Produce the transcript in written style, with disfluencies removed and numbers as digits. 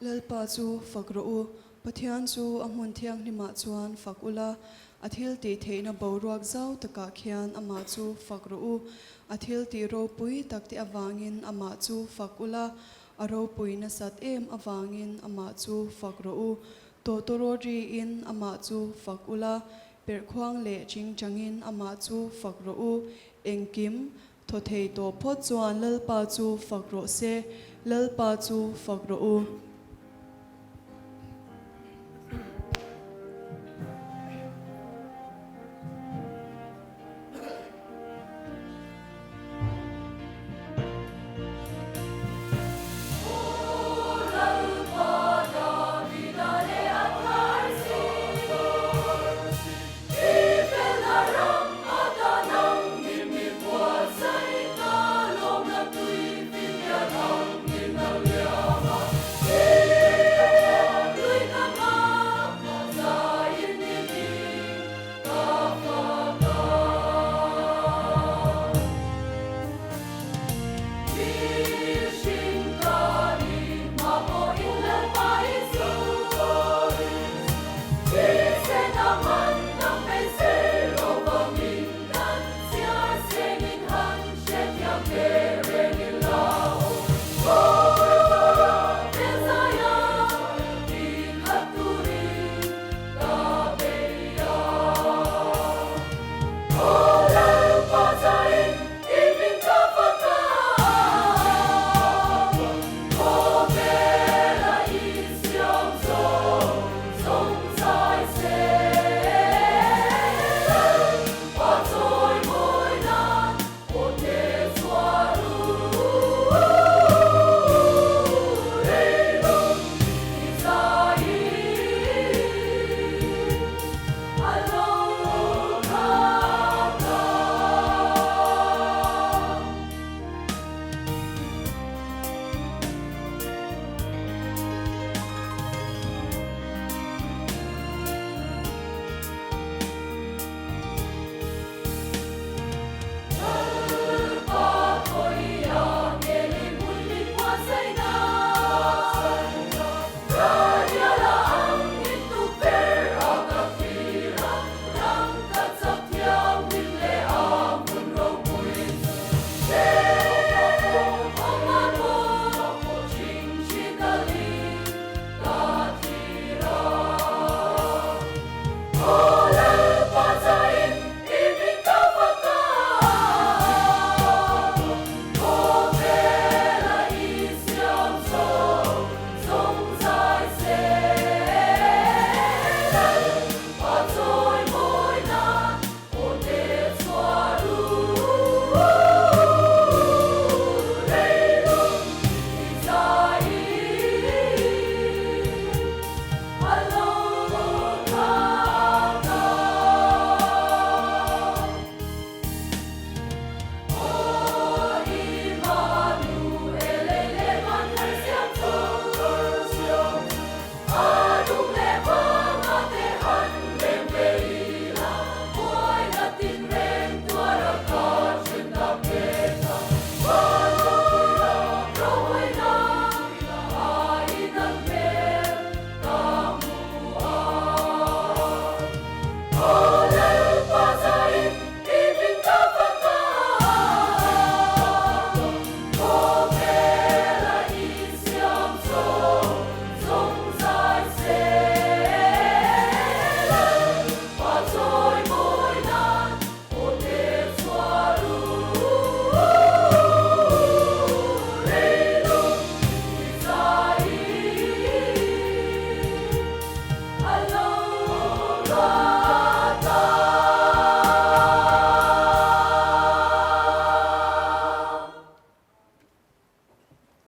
Lalpa chu fak rawh u, Pathian chu a hmun thianghlimah chuan fak ula, a thiltih theihna boruak zau takah khian amah chu fak rawh u. A thiltih ropui takte avangin amah chu fak ula, a ropui nasat em avangin amah chu fak rawh u. Tawtawraw riin amah chu fak ula, perhkhuang leh chingchangin amah chu fak rawh u. Engkim Thaw thei tawh phawt chuan Lalpa chu fak rawh se, Lalpa chu fak rawh u.